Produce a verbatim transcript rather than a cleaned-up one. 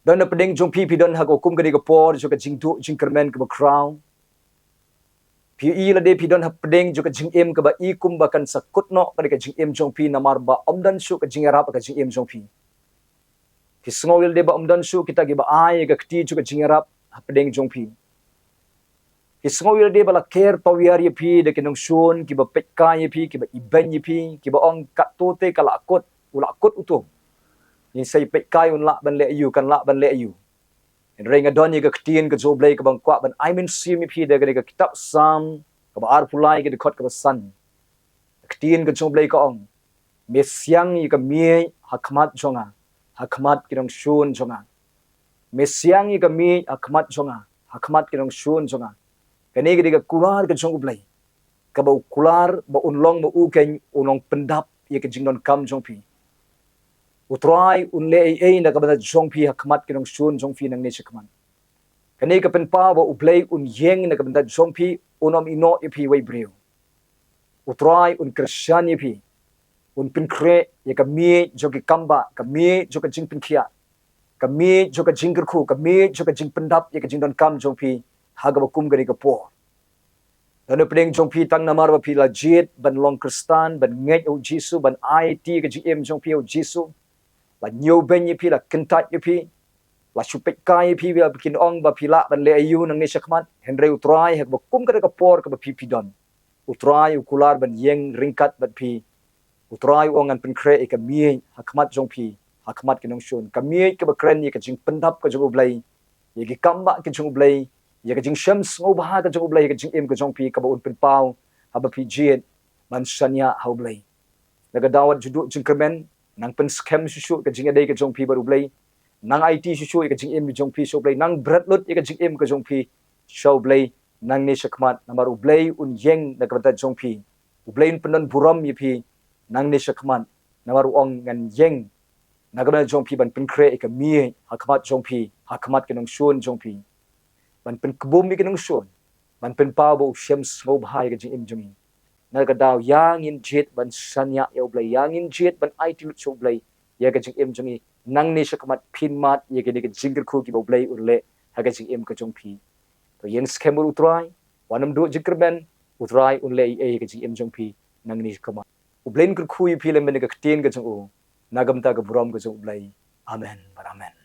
Don hapdeng jong phi, phi don ha ka kum kane ka por jong ka jingduh jingkyrmen kaba khraw. Phi i lade phi don hapdeng jong ka jingim kaba i kumba kan sa kut noh kane ka jingim jong phi namar ba ym don shuh ka jingïarap ka jingim jong phi. Phi sngew i lade ba ym don shuh kita kiba ai ka kti jong ka jingïarap hapdeng jong phi. Phi sngew i lade ba la ker tawiar ïa phi da ki nongshun kiba peitkai ïa phi, kiba ibeiñ ïa phi, kiba ong katto te ka la kut, u la kut uto. Ngin sa ïa peitkai, un lah ban leh aïu, kan lah ban leh aïu. Hynrei nga don ïa ka ktien ka jong U Blei kaba nga kwah ban ai mynsiem ïa phi da kane ka kitab Salm kaba arphew lai, ka dkhot kaba san. Ka ktien ka jong U Blei ka ong, me siang ïa ka miej ha khmat jong nga, ha khmat ki nongshun jong nga. Me siang ïa ka miej ha khmat jong nga, ha khmat ki nongshun jong nga. Kane ka dei ka kular ka jong U Blei, kaba u kular ba un long ma u keiñ u nongpyndap ïa ka jingdonkam jong phi. U Trai un leh ei ei na ka bynta jong phi ha khmat ki nongshun jong phi nangne shakhmat. Kane ka pynpaw ba U Blei un ïeng na ka bynta jong phi, un ym ïehnoh ïa phi wei briew. U Trai un kyrshan ïa phi, un pynkhreh ïa ka miej jong ki kambah, ka miej jong ka jingpynkhiah, ka miej jong ka jingkyrkhu, ka miej jong ka jingpyndap ïa ka jingdonkam jong phi ha kaba kum kane ka por. Don hapdeng jong phi tang namar ba phi la jied ban long Khristan, ban ngeit ha U Jisu, ban aiti ka jingim jong phi ha U Jisu. La ñiewbeiñ ïa phi, la kyntait ïa phi, la shu peitkai ïa phi, ba phi kin ong ba phi lah ban leh aïu nangne shakhmat. Hynrei U Trai ha kaba kum kata ka por kaba phi phi don, U Trai u kular ban ïeng ryngkat bad phi. U Trai u ong, ngan pynkhreh ïa ka miej ha khmat jong phi, ha khmat ki nongshun. Ka miej kaba kren ïa ka jingpyndap ka jong U Blei ïa ki kambah ka jong U Blei, ïa ka jingshem sngewbha ka jong U Blei ha ka jingim ka jong phi, kaba un pynpaw haba phi jied ban shaniah ha U Blei. Na ka daw wat ju duh jingkyrmen, nang pynskhem shuh shuh ka jingïadei ka jong phi bad U Blei. Nang aiti shuh shuh ïa ka jingim ka jong phi sha U Blei. Nang bret lut ïa ka jingim ka jong phi sha U Blei nangne shakhmat, namar U Blei un ïeng na ka bynta jong phi. U Blei un pyndon burom ïa phi nangne shakhmat, namar u ong, ngan ïeng na ka bynta jong phi ban pynkhreh ïa ka miej ha khmat jong phi, ha khmat ki nongshun jong phi. Ban pynkbum ïa ki nongshun, ban pynpaw ba u shem sngewbha ïa ka jingim jong ngi. Na ka daw ïa ngin jied ban shaniah ïa U Blei, ïa ngin jied ban aiti lut sha U Blei ïa ka jingim jong ngi. Nangne shakhmat phin mad ïa kine ki jingkyrkhu kiba U Blei un leh ha ka jingim ka jong phi. To ïeng skhem bad U Trai, wat nym duh jingkyrmen, U Trai un leh ei ei ha ka jingim jong phi nangne shakhmat. U Blei un kyrkhu ïa phi lem bad ka ktien ka jong u, na ka bynta ka burom ka jong U Blei. Amen bad amen.